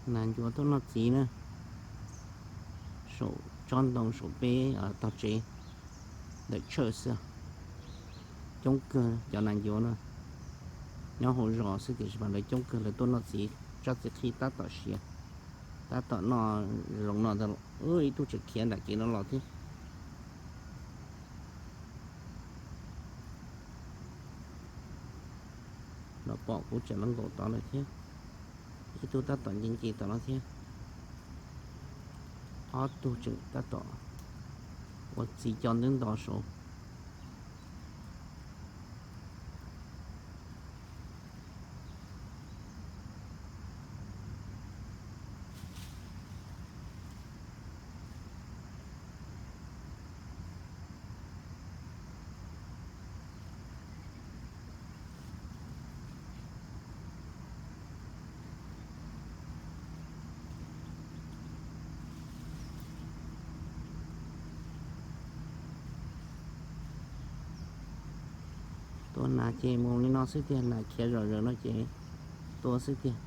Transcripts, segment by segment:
Nas ncuav tuaj noj txiv na, saum tsob ntoo saum peb tog tsev ntawm church xwb. Coob kawg cov nas ncuav no, nyob hauv zos xwb tiam sis mas lawv coob kawg, lawv tuaj noj txiv, tsob txiv qhib tab tom siav, tab tom noj zoo no ntag. Ib tug tseem khiav nram kev no los thiab. Los pom kuv tseem los nkaum tod lawm thiab. Ib tug tab tom nce nce tom no thiab. Ob tug tseem tab tom ua txiv co ntub nto saud. Tua nas ces mus li no xwb tiag, nas khiav zom zaws no ces tua xwb tiag.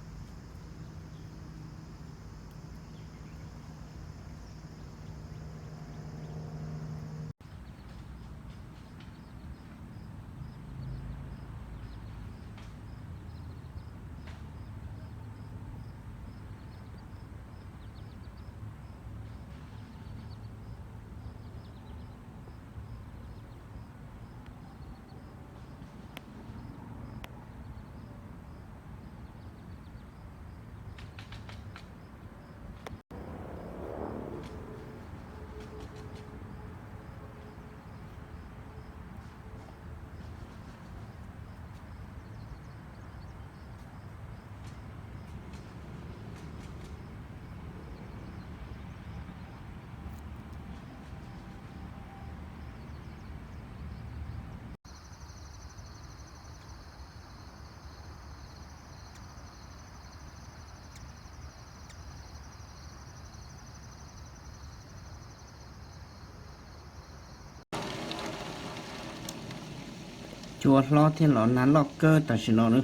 Cua hlob thiab los nag loj kawg tam sim no na,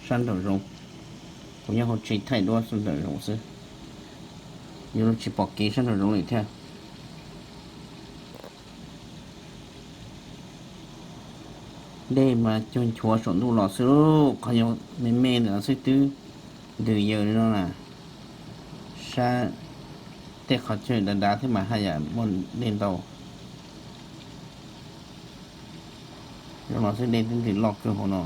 sab nraum zoov. Kuv nyob hauv tsev thaij duab sab nraum zoov xwb, yuav luag tsis pom kev sab nraum zoov li thiab. Dej mas cuag nchuav saum ntuj los xwb, qhov me me ntawm no xwb twb ntws yaws li no na. Sab tej qhov chaw dav dav thiab mas haj yam muaj dej ntau. Zoo no xwb dej twb ntws loj kawg hauv no.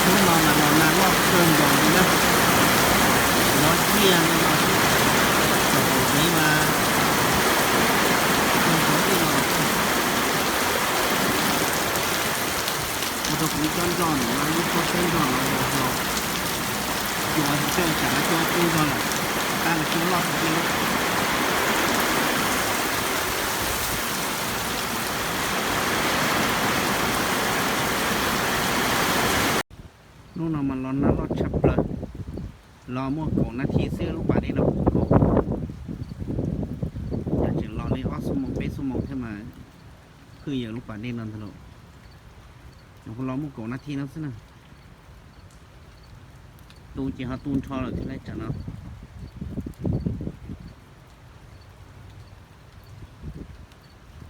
Hnub no mas los nag loj kawg nkaus li na, lov ciaj li no xwb, txog thaum txiv mas cuag nchuav tej no los xwb. Ua rau kuv cov ntoj no ib txoj teb ntoj no los cua tsis tsawg tsam no cua cuag ntog lawm, tab mas cua loj tiag tiag. Hnub no mas los nag loj tshaj plaws, los muaj kaum nas this xwb lub pas dej no puv nkaus. Yog tseem los li ob xuab moos peb xuab moos thiab mas phwj yawm lub pas dej no ntag lauj. Los muaj kaum nas this no xwb na. Tu ces ho tu nrho lawm thiab lawm tsam no.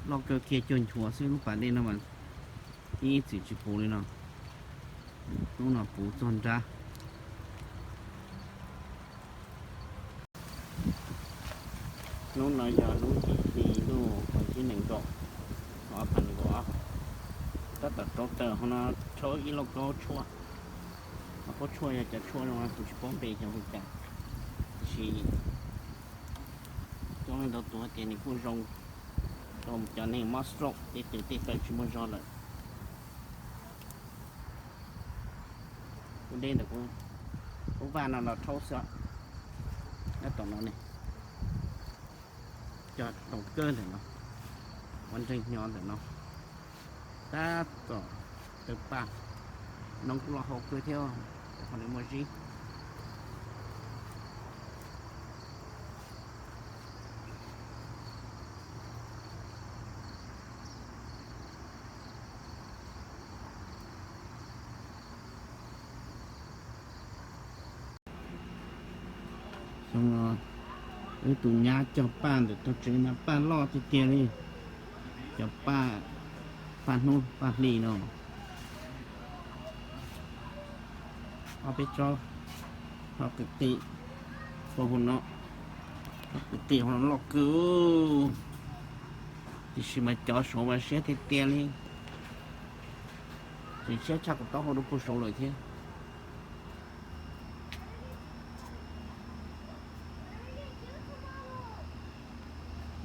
Loj kawg kiag cuag nchuav xwb lub pas dej no mas ib txwm tsis puv li no. Hnub no puv txog nrab. Hnub no yog lub caij hli lub vas thib nees nkaum, ob phav nees nkaum ob. Tab tom rauv taws hauv no rhaub ib lauj kaub tshuaj. Lauj kaub tshuaj yog cov tshuaj zoo kuv tsis paub npe cov hu cas, tiam sis coob leej ntau tus hais tias nws kuj zoo rau cov neeg mob stroke, tej twm tej taw tsis muaj zog lawm. Kuv de ntawm kuv vaj no los rhaub xwb. Nyob tom no ne, cog toom kawg ntawm no, ua nreeg nyo ntawm no. Tab tom tawg paj, noob kuj loj hau kawg thiab, qhov no muaj zib. Xyoo no wb tus nyab cog paj ntawm tog tsev mas paj loj tiag tiag li. Cov paj, paj hnub paj hli no, ob peb tsob, ho qis qis, hu no, qis qis ho loj kawg. Tiam sis mas cov saud mas siab tiag tiag li, tseem siab tshaj kuv taub hau rau puag saud lawm thiab.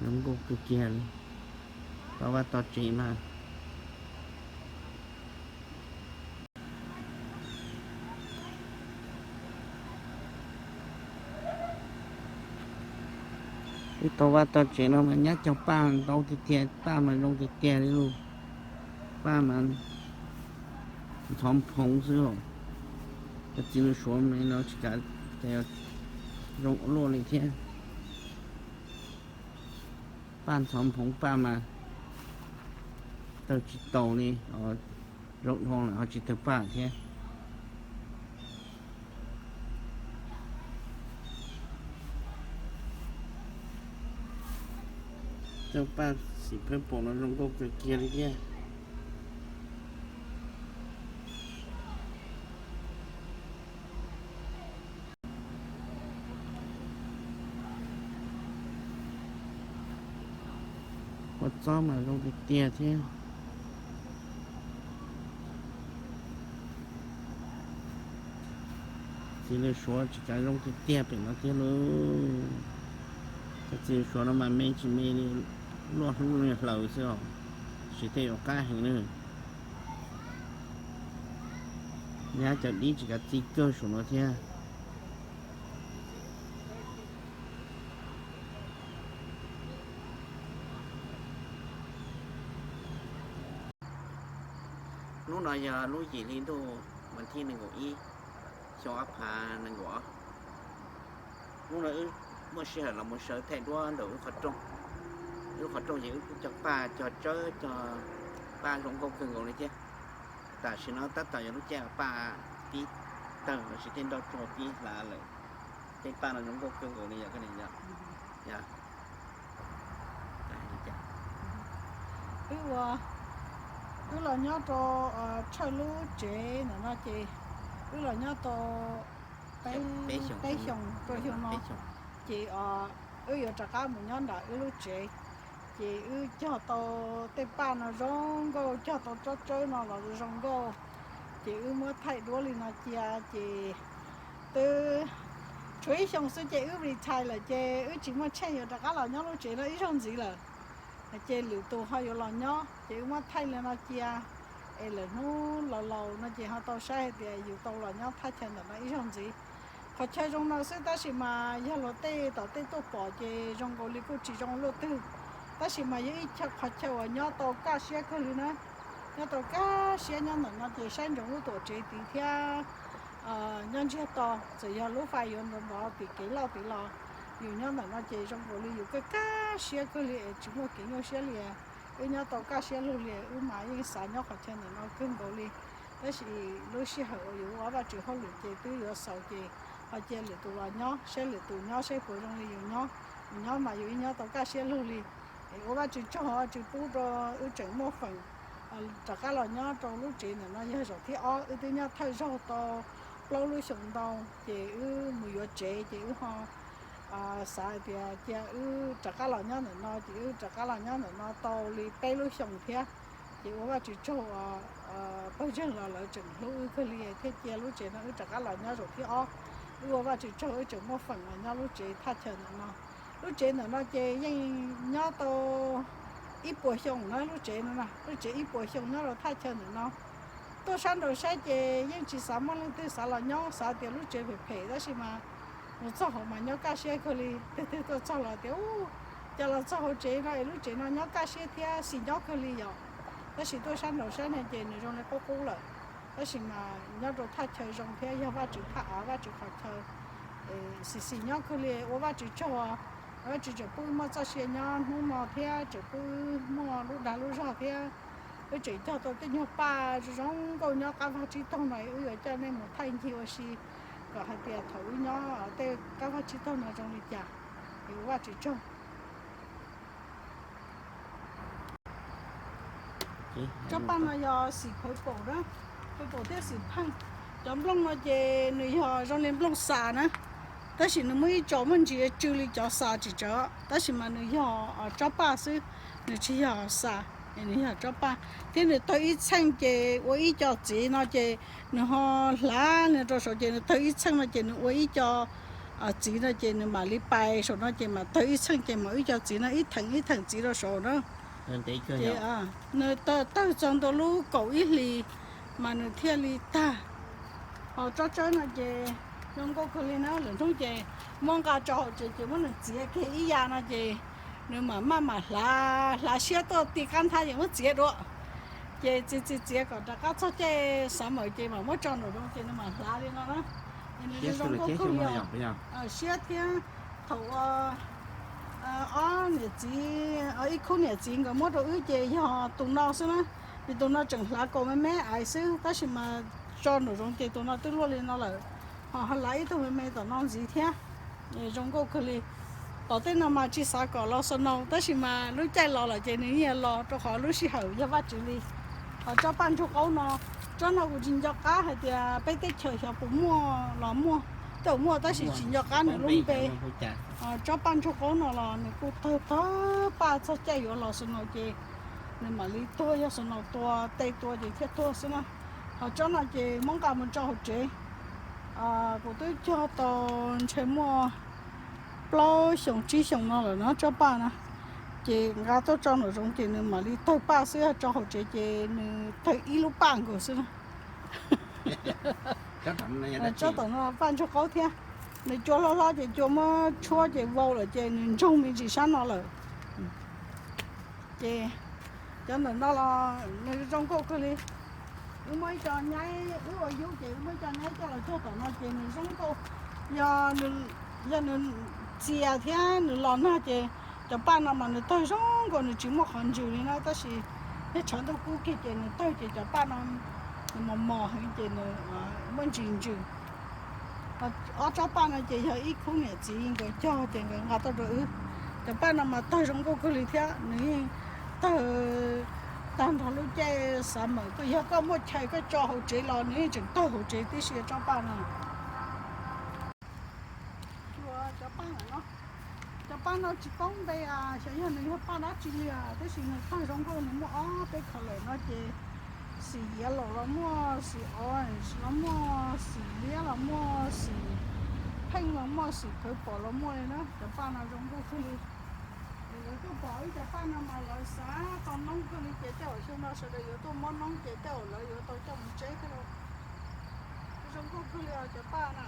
Zoo nkauj kawg kiag li, tau vaj tau tsev mas. Wb tau vaj tau tsev no mas nyab cog paj ntau tiag tiag, paj mas zoo tiag tiag li lauj. Paj mas ntxhov phoov xwb os. Cov txiv lws suav me no tsis kav zoo ua luaj li thiab. Paj ntxhov phoov, paj mas tawg tsis taus li, zoo dhau lawm ho tsis tawg paj thiab. Cov paj xim phab pom no zoo nkauj kawg kiag li thiab. Ua txob mas zoo tiag tiag thiab. Txiv lws suav tsis kav zoo tiag tiag pem no thiab lauj. Cov txiv lws suav no mas me tsis me li, luaj hlub hlaws xwb os, sis tej yuav qab heev na. Nyab cov dib tsis kav txi kawg saum no thiab. Hnub no yog lub yim hli ntuj vas thib nees nkaum ib, xyoo ob phav nees nkaum ob. Hnub no wb muaj sij hawm los mus sawv thaij duab ntawm wb qhov rooj. Wb qhov rooj ces wb kuj cog paj cog tsawb cog paj zoo nkauj kawg nkaus li thiab. Tam sim no tab tom yog lub caij paj pib tawg lossis tej nroj tsuag pib hlav lawm. Tej paj no zoo nkauj kawg nkaus li yom. Wb ua, wb los nyob rau Tshawj lub tsev ntawm no ces wb los nyob tau peb xyoos rau xyoo no, ces wb yuav rov qab mus nyob nram wb lub tsev. Ces wb cog tau tej paj no zoo nkauj, cog tau tsob tsawb no los zoo nkauj, ces wb muab thaij duab li no cia ces twb tshuav ib xyoos xwb ces wb retire lawm ces wb tsis muaj tsheej yuav rov qab los nyob lub tsev no ib zaug ntxiv lawm. Ces lwm tus ho yuav los nyob ces wb muab thaij li no cia, es lawm hnub laus laus no ces ho tau saib hais tias yus tau los nyob thaj chaw ntawm no ib zaug ntxiv. Qhov chaw zoo no xwb tab sis mas yog luag tej tom tej tuaj pom ces zoo nkaus li kuj tsis zoo luaj twg, tab sis mas yog ib qhov chaw uas nyob tau kaj siab kawg li na. Nyob tau kaj siab, nyob ntawm no ces saib ntsoov lub tuam tsev tid thiab nyob ntsiag to, txawm yog lub fais yuav ntov ntov tim kev loj tid los yus nyob ntawm no ces zoo nkaus li yus kaj kaj siab kawg li es tsis muaj kev nyuaj siab li. Wb nyob tau kaj siab lug li, wb mas yeej xav nyob qhov chaw ntawm no kawg nkaus li. Tab sis lub sij hawm uas yus ua Vajtswv hauj lwm ces twb yuav xaus ces ho cia lwm tus los nyob, saib lwm tus nyob saib puas zoo li yus nyob. Yus nyob mas yus yeej nyob tau kaj siab lug li. Es ua Vajtswv tsaug, Vajtswv pub rau wb tseem muaj feem rov qab los nyob rau lub tsev ntawm no yog zaum thib ob. Wb twb nyob thawj zaug tau plaub lub xyoos ntau, ces wb mus yuav tsev ces wb ho xav hais tias cia wb rov qab los nyob ntawm no, ces wb rov qab los nyob ntawm no tau li peb lub xyoos thiab. Ces ua Vajtswv tsaug, pawg ntseeg los lawv tseem hlub wb kawg li thiaj cia lub tsev no wb rov qab los nyob zaum thib ob. Wb ua Vajtswv tsaug wb tseem muaj feem los nyob lub tsev thaj chaw ntawm no. Lub tsev ntawm no ces yeej nyob tau ib puas xyoo na, lub tsev no, lub tsev ib puas xyoo nyob rau thaj chaw ntawm no. Tuaj sab nraud saib ces yeej tsis xav muaj leej twg xav los nyob, xav tias lub tsev phem phem, tab sis mas mus txog hauv mas nyob kaj siab kawg li. Twg twg tuaj txog los tias, Ub, cas los txog hauv tsev no es lub tsev no nyob kaj siab thiab xis nyob kawg li yom. Tab sis tuaj sab nraud sab no ces nws zoo li qub qub lawm. Tab sis mas nyob rau thaj chaw zoo thiab yog Vajtswv thaj av Vajtswv qhov chaw, xis xis nyob kawg li ua Vajtswv tsaug. Vajtswv tseem pub muaj txoj sia nyob hnub no thiab tseem pub muaj lub dag lub zog thiab. Wb tseem cog tau tej nyuag paj zoo zoo nkauj nyob qab vaj tsib taug no, wb yuav coj nej mus thaij ncig ua si kom hais tias thaum wb nyob tej qab vaj tsib taug no zoo li cas. Es ua Vajtswv tsaug. Tsob paj no yog xim purple na, purple thiab xim pheej. Cov nplooj no ces nws yog zoo li nplooj xas na, tab sis nws muaj ib co muaj ntsis tsw li cov xas tsis tsawv, tab sis mas nws yog tsob paj xwb, nws tsis yog xas, nws yog tsob paj. Thiab nws tawg ib txheej ces ua ib co txiv no ces nws ho hlav li rau saud ces nws tawg ib txheej no ces nws ua ib co txiv no ces nws mam li pais saum no ces mam tawg ib txheej ces mam ib co txiv no ib theem ib theem txiv rau saud na. Ces nws tawg txog ntua lub kaum ib hlis mas nws thiaj li tag. Ho tsob tsawb no ces zoo nkauj kawg li na, lwm hnub ces muab nqa tso hauv tsev ces muab nws txiav kiag ib yam no ces nws mam maj mam hlav hlav siab tuaj ti qab nthab ces muab txiav dua. Ces txiav txiav txiav kom rov qab txog caij summer ces mam muab tso nraum zoov ces nws mam hlav li no na. Es nws zoo nkauj kawg li. Siab thiab thaum ob niam txiv, ib khub niam txiv nkawd muab rau wb ces yog tus no xwb na, vim tus no tseem hlav kaus me me aiv xwb, tab sis mas tso nraum zoov ces tus no twb luaj li no lawm. Ho ho hlav ib tug me me tom no ntxiv thiab. Zoo nkauj kawg li. Tom tej no mas tsis xav kom los snow tab sis mas lub caij los lawm ces nws yeej los rau qhov lub sij hawm yog Vajtswv li. Ho tsob paj ntsuag qaub no, tsob no kuv tsis nco qab hais tias peb teb chaws xyov puas muaj los muaj, tej zaum muaj tab sis tsis nco qab nws lub npe. Tsob paj ntsuag qaub no los nws kuj tawg tawg paj txog caij yuav los snow ces nws mam li tuag, yog snow tua, tes tua ces thiaj tuag xwb na. Ho tsob no ces muab nqa mus tso hauv tsev. Kuv twb cog tau ntshe muaj plaub xyoos tsib xyoos no lawm na tsob paj na. Ces nqa tuaj tso nraum zoov ces nws mam li tawg paj xwb, tso hauv tsev ces nws tawg ib lub paj nkaus xwb na. Tsob tom no paj ntsuag qaub thiab. Nws cua hlob hlob ces cua muab tshuab ces vau lawm ces nws ntsoog me ntsis sab no lawm. Ces cov ntawm no los nws zoo nkauj kawg li. Wb muaj ib co nyaib, wb ua yub ces wb muaj ib co nyaib coj los cog tom no ces nws zoo nkauj. Yog, yog nws txias thiab nws los nag ces cov paj no mas nws tawg zoo nkauj, nws tsis muaj qhov ntsws li na, tab sis yog tshav ntuj kub kiag ces nws tawg ces cov paj no nws mos mos heev ces nws muaj ntsis ntsws. Ob tsob paj no ces yog ib khub niam txiv nkawd cog ces nkawd nqa tuaj rau wb. Cov paj no mas tawg zoo nkauj kawg li thiab nws yeej tawg tag nrho lub caij summer, yog koj muaj chaw koj tso hauv tsev los nws yeej tseem tawg hauv tsev tib si tsob paj no. Cov paj no, cov paj no tsis paub npe, xyov yog nws yog paj dab tsi li, tab sis nws tawg zoo nkauj, nws muaj ob peb color no ces xim yellow los muaj, xim orange los muaj, xim liab los muaj, xim pheej los muaj, xim purple los muaj li na. Cov paj no zoo nkauj kawg li. Lawv tuaj pom ib cov paj no mas lawv xav tau noob kawg li ces tej zaum xyoo no sawv daws yuav tuaj muab noob ces tej zaum lawv yuav tau coj mus tseb thiab lauj. Zoo nkauj kawg li os cov paj na.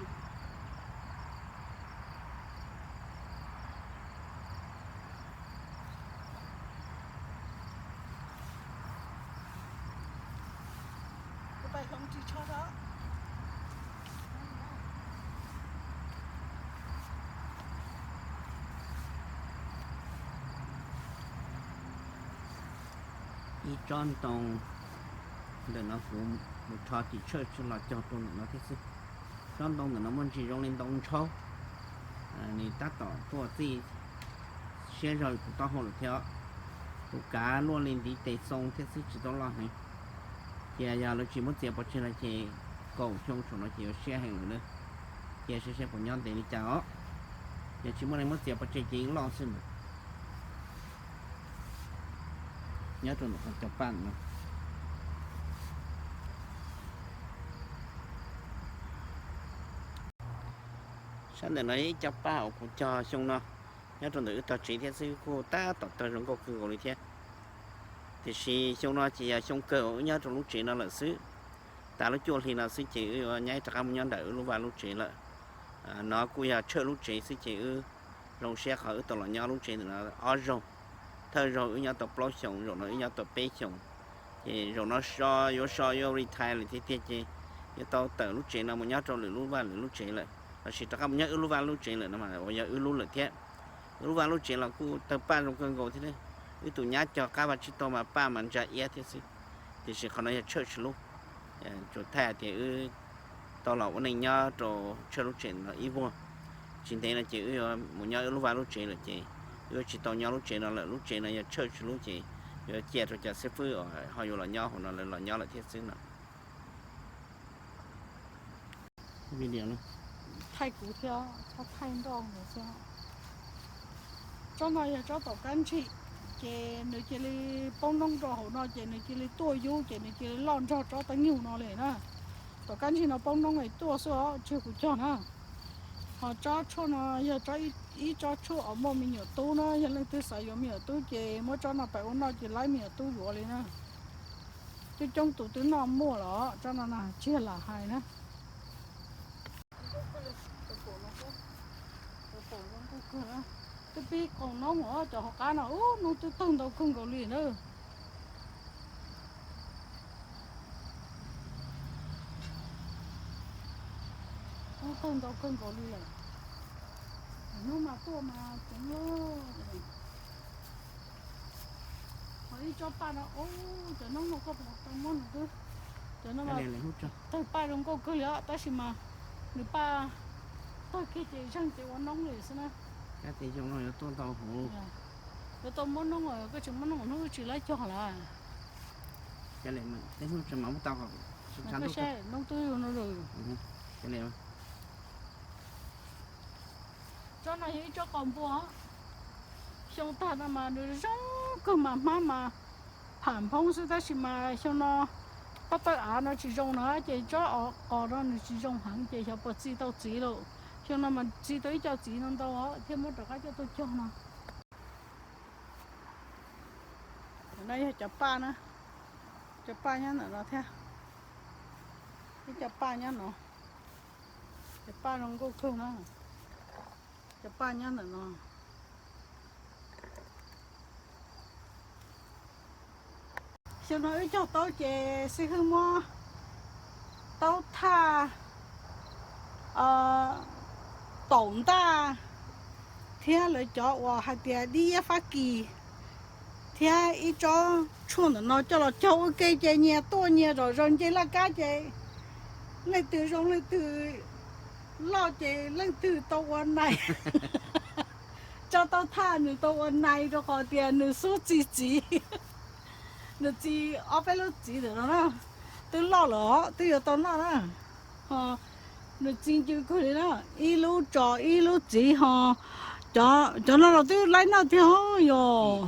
Kuv pais hloov ris tsho os. Ib tsob ntoo ntawm no kuv mus rho tim tshawj los cog rau ntawm no thiab xwb. Tsob ntoo ntawm no muaj ntsis zoo li ntoo ntshaub, nws tab tom tuaj txij siab zog kuv taub hau lawm thiab. Tus kav luaj li ntiv tes xoo thiab xwb, tsis tau loj heev. Cia yog lawv tsis muab txiav pov tseg no ces kaum xyoo saum no ces yuav siab heev lawm na. Cia saib saib puas nyob ntev li cas os. Yog tsis muaj leej muab txiav pov tseg ces yeej loj xwb ntag. Nyob rau ntawm qhov cov paj no. Sab ntawm no ib cov paj uas kuv cog xyoo no, nyob rau ntawm wb tog tsev thiab xwb kuj tab tom tawg zoo nkauj kawg nkaus li thiab. Tiam sis xyoo no ces yog xyoo kawg uas wb nyob rau lub tsev no lawm xwb. Tas lub cuaj hli no xwb ces wb yuav nyab rov qab mus nyob ntawm wb lub vaj lub tsev lawm. No kuj yog tshawj lub tsev xwb ces wb zoo siab qhov wb tau los nyob lub tsev ntawm no ob zaug. Thawj zaug wb nyob tau plaub xyoos, zaum no wb nyob tau peb xyoos. Ces zaum no so yuav so yuav retire lawm tiag tiag ces yuav tau tawm lub tsev no mus nyob rau lwm lub vaj lwm lub tsev lawm, lossis rov qab mus nyob wb lub vaj lub tsev lawm no mas uas yog wb lub lawm thiab. Wb lub vaj lub tsev los kuj tawg paj zoo kawg nkaus thiab. Wb tus nyab cog qab vaj tsib taug mas paj mas ntsa iab thiab xwb, tiam sis qhov no yog church lub. Tsuas thaij hais tias wb tau los ua neej nyob rau church lub tsev no ib vuag. Tsis ntev no ces wb yuav mus nyob wb lub vaj lub tsev lawm ces wb yuav tsis tau nyob lub tsev no lawm. Lub tsev no yog church lub ces yuav cia rau cov xib fwb uas ho yuav los nyob hauv no lawv los nyob lawm thiab xwb no. Thaij kuv thiab, thaij nroj xwb. Tsob no yog tsob tom kab ntsig, ces nws cia li poob noob rau hauv no ces nws cia li tuaj yub ces nws cia li loj nrog tsob teeb nyuj no li na. Tom kab ntsig no poob noob es tuaj xwb os, tsis yog kuv cog na. Ho tsob tshuaj no yog tsob ib, ib tsob tshuaj uas muaj me nyuam tub na, yog leej twg xav yuav me nyuam tub ces muab tsob no pab ua noj ces laib me nyuam tub yuav li na. Coob coob tus twb noj muaj los tsob no na, tsis yog lam hais na. Twb pib qaug noob os, cov hauv qab no ub noob twb tawg ntau kawg nkaus li na. Noob tawg ntau kawg nkaus li lawm. Hnub mas tuaj mas ceev. Ho ib tsob paj no, ub, cov noob no koj puas tau muab no twb, cov no mas tawg paj zoo nkauj kawg li os, tab sis mas nws paj tawg kiag ces zeeg ces ua noob li xwb na. Kab tes xyoo no yuav tuaj ntau hauv. Yuav tau muab noob, koj tsis muab noob hnub tsis laib cog lawm. Tej hnub tsis mam muab tau, noob twb zoo no. Tsob no yog ib tsob qos npua. Xyoo tag no mas nws zoo kawg mas hmab mas pham nphoob xwb, tab sis mas xyoo no paj tawg av no tsis zoo na ces tsob qos no nws tsis zoo heev ces xyov puas txi tau txiv lawm. Xyoo no mas txi tau ib co txiv no ntau thiaj muab rov qab coj tuaj cog no. No yog cov paj na, cov paj nyob ntawm no thiab. Ib co paj nyob no, cov paj zoo nkauj kawg na. Cov paj nyob ntawm no. Xyoo no wb cog taub ces xib hwb muab taub thaj, taum ntaj, thiab lawv cov uas hais tias dib iab fab kis, thiab ib tsob tshuaj ntawm no coj los cog ua ke ces nyias tuaj nyias zom zaws nce laj kab ces leej twg zoo leej twg loj ces leej twg tau ua nais. Tsob taub thaj nws tau ua nais rau qhov tias nws xub txi txiv. Nws txi ob peb lub txiv ntawm no na, twb loj lawm os, twb yuav tau noj na. Ho nws txi ncw kawg li na, ib lub tso ib lub txiv ho. Cov no los twb laib noj tiag yog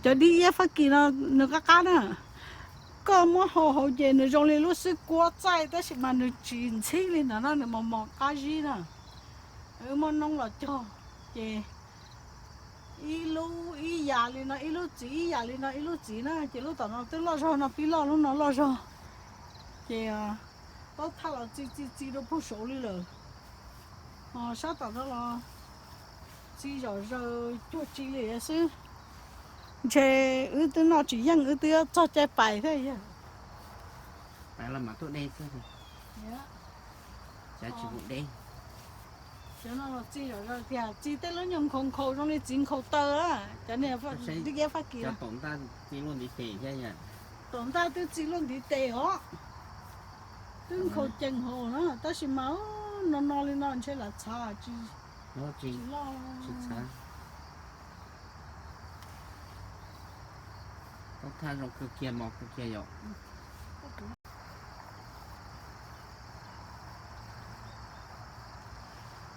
cov dib iab fab kis no, nws qab qab na. Koj muab hau hauv ces nws zoo li lub xwb kuab txaij tab sis mas nws tsis ntxhib li ntawd na, nws mos mos qab zib na. Wb muab noob los cog ces ib lub ib yam li no ib lub txiv, ib yam li no ib lub txiv na, ces lub tom no twb loj zog no, pib loj lub no loj zog. Ces taub thaj los txi txi txi rau puag saud li lawm. Ho sab tom no los txi zom zaws cuag tsi li xwb. Ntshe wb twb noj tsis yeej, wb twb txog caij pais thiab yog. Pais los mam tuaj de xwb. Cav tsis mus de. Cov no los txi zom zaws tiag, txi tej lub nyuag nkhaus nkhaus zoo li txiv nkhaus taw a, cov niag dib iab fab kis. Cov taum ntaj txi luaj ntiv tes thiab yom. Taum ntaj twb txi luaj ntiv tes os, twb nkhaus cees hauv na, tab sis mas no no li no ntshe lam txhav tsis, tsis loj, tsis txhav. Taub thaj zoo kawg kiag, mos kawg kiag yom.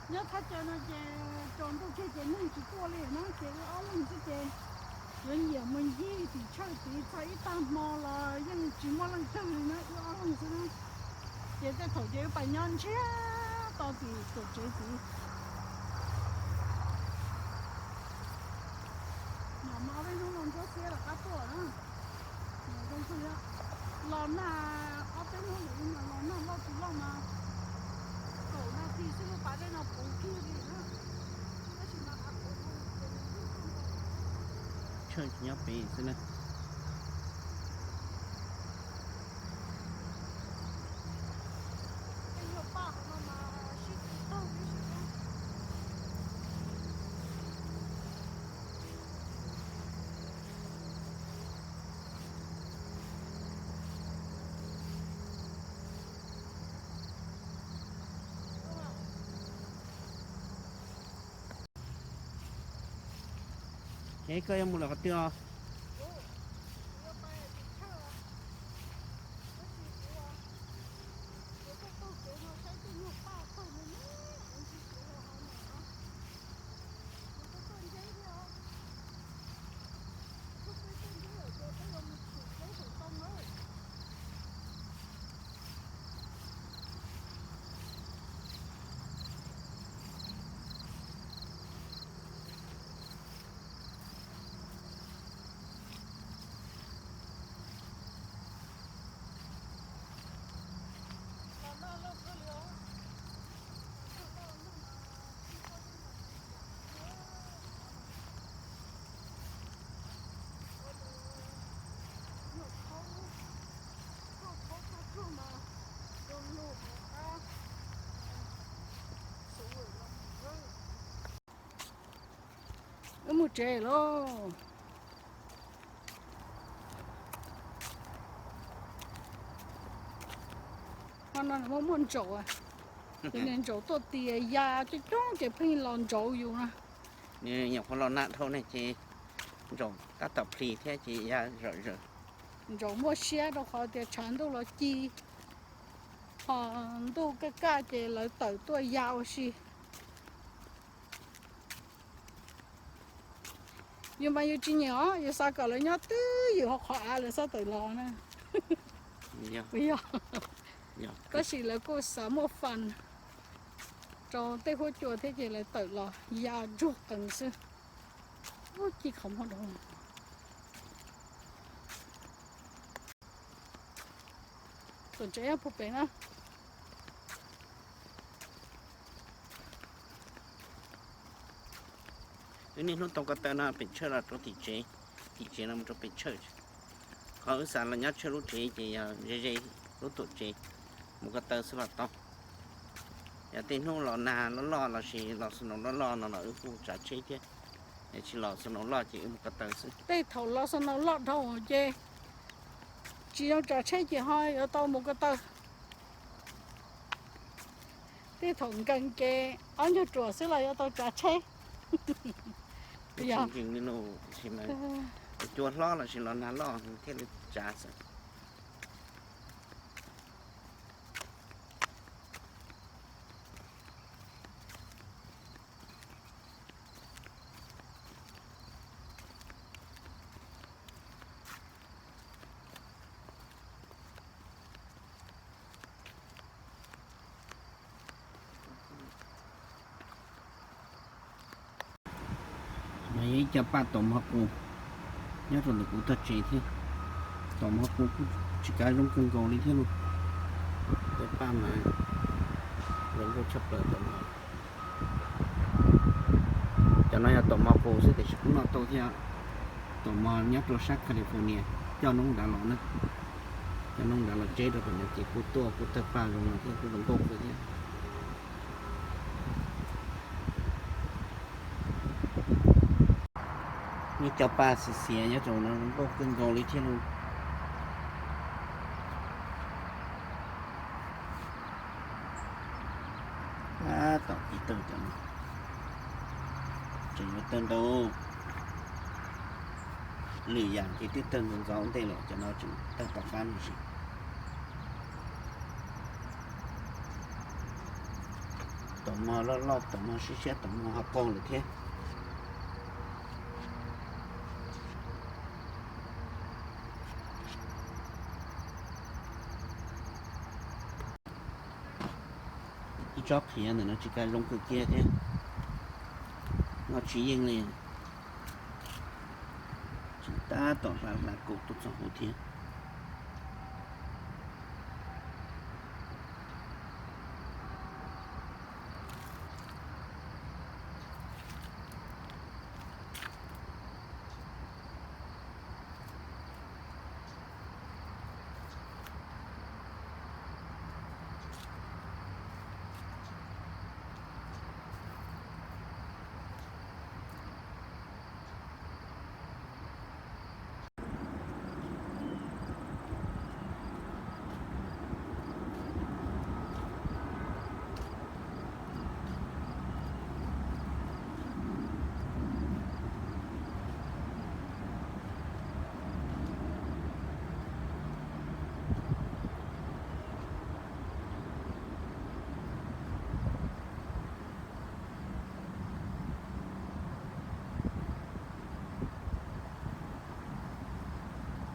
Nyob thaj chaw no ces tsaus ntuj kiag ces neeg tsis tuaj li na, ces wb ob leeg xwb ces yuav nyiam mus ncig tim tshawj tid txog ib tag hmo los yeej tsis muaj leej twg li na, wb ob leeg xwb na. Ces tej thaum ces wb pais nyob ntsiag to tim tuam tsev tid. Mam ob peb hnub no ntsuab xiab rov qab tuaj na. Los nag, ob peb hnub ntawd los nag loj tsis loj mas kaum nas this xwb lub pas dej no puv kiag li na. Tab sis mas av puv no ces nws lwj kawg nkaus. Tshawj tsis nyob pem xwb na. Es koj yuav mus lawm qhov twg os? Wb mus tsev lauj. Hmo no muaj muaj ntsaum, tus niag ntsaum tuaj tias ya coob coob ces pheej los ntsauv yus na. Nyuam qhuav los nag dhau ne ces ntsaum tab tom plis thiab ces ya zom zaws. Ntsaum muaj siab rau qhov tias tshav ntuj los ci, ho ntuj kaj kaj ces lawv tawm tuaj ya ua si. Yus mas yus tsis nyiam os, yus xav kom lawv nyob twj ywm hauv qhov av lawv txhob tawm los na. Puas yog? Tab sis lawv kuj xav muaj fun rau tej huab cua thiab ces lawv tawm los ya ntsuag qees xwb. Ub, ci qhov muag dhau. Tuam tsev puag pem na. Wb niaj hnub tau ko taw no pem tshawj los rau tim tsev, tim tsev no mus rau pem tshawj. Qhov wb xav los nyob tshawj lub tsev ces yog ze ze lub tuam tsev, mus ko taw xwb los tau. Yog tej hnub los nag loj loj lossis los snow loj loj no los wb kuj tsav tsheb thiab. Yog tsis los snow loj ces wb mus ko taw xwb. Tej thaum los snow loj dhau ces tsis zoo tsav tsheb ces ho yuav tau mus ko taw. Tej thaum nkees ces ob nyuag ruam xwb los yuav tau tsav tsheb. Tsis ntseeg li lauj, tiam sis mas cua hlob lossis los nag loj thiaj li tsav xwb. No yog ib co paj taum mog qus nyob rau ntawm kuv tog tsev thiab. Taum mog qus kuj tsis kav zoo kawg nkaus li thiab lauj. Cov paj mas zoo nkauj tshaj plaws taum mog. Cov no yog taum mog qus xwb tiam sis kuj noj tau thiab. Taum mog nyob rau sab California coj noob nrad los na. Coj noob nrad los tseb rau pem no ces kuj tuaj kuj tawg paj zoo no thiab kuj zoo nkauj kawg thiab. Ib co paj xiav xiav nyob rau no zoo nkauj kawg nkaus li thiab lauj. Tab tom tiv tawg cov no tseem yuav tawg ntau. Lwm yam ces twb tawg ntxov ntxov ua ntej lawm, cov no tseem tawg tom qab no tsis. Taum mog loj loj, taum mog siab siab, taum mog ho qaug lawm thiab. Ib tsob qhiav ntawm no tsis kaj zoo kawg kiag thiab. Noj tsis yeej li. Tseem tab tom hla hla kaum tuaj txog hauv thiab.